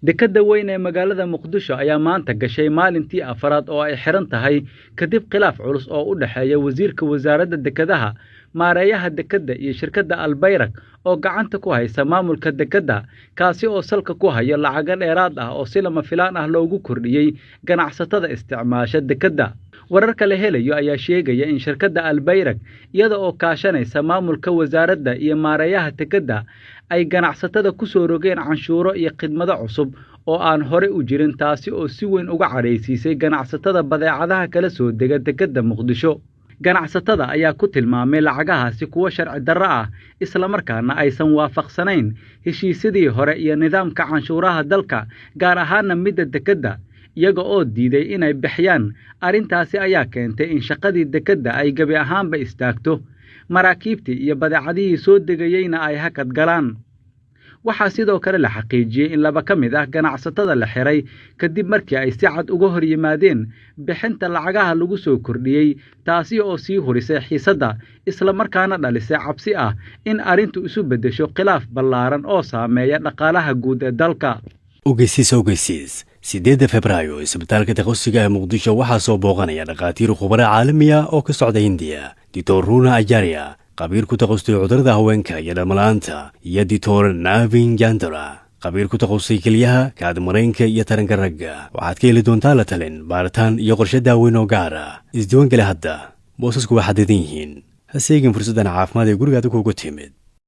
Dekedda weyn ee magaalada Muqdisho ayaa maanta gashay maalintii afraad oo ay xiran tahay kadib khilaaf culus oo u dhexeeya wasiirka wasaaradda dekedaha, maareeyaha dekedda iyo shirkadda Albayrak oo gacanta ku haysa maamulka dekedda, kaasi oo salka ku haya lacago dheeraad ah oo si lama filaan ah loogu kordhiyey ganacsatada isticmaasha dekedda. Wararka la helayo ayaa sheegaya in shirkadda Albayrak, iyada oo kaashanaysa maamulka wasaaradda iyo maareeyaha dekedda, ay ganacsatada ku soo rogeen canshuuro iyo khidmado cusub oo aan hore u jirin, taasi oo si weyn uga cadhaysiisay ganacsatada badeecadaha kala soo dega dekedda Muqdisho. Ganacsatada ayaa ku tilmaamay lacagahaasi kuwo sharci darro ah, islamarkaana aysan waafaqsanayn heshiisyadii hore iyo nidaamka canshuuraha dalka, gaar ahaana midda dekedda, iyaga oo diiday inay bixiyaan. Arrintaasi ayaa keentay in shaqadii dekedda ay gebi ahaanba istaagto, maraakiibtii iyo badeecadihii soo degayeyna ay hakad galaan. Waxaa sidoo kale la xaqiijiyey in laba ka mid ah ganacsatada la xiray kadib markii ay si cad uga hor yimaadeen bixinta lacagaha lagu soo kordhiyey, taasi oo sii hurisay xiisadda islamarkaana dhalisay cabsi ah in arrintu isu beddesho khilaaf ballaaran oo saameeya dhaqaalaha guud ee dalka. Ogeysiis, ogeysiis! 8-da Febraayo isbitaalka takhasusiga ee Muqdisho waxaa soo booqanaya dhakhaatiir khubaro caalami ah oo ka socda Hindiya: Doctor Runa Ajaria, khabiir ku takhasustay cudurada haweenka iyo dhalmala-aanta, iyo Doctor Navin Jandara, khabiir ku takhasusay kelyaha, kaadmareenka iyo taranka ragga. Waxaad ka heli doontaa la talin, baaritaan iyo qorshe daaweyn oo gaar ah. Isdiiwaangeli hadda, boosasku waa xadidan yihiin. Ha seegin fursaddan caafimaad ee gurigaada kuugu timid.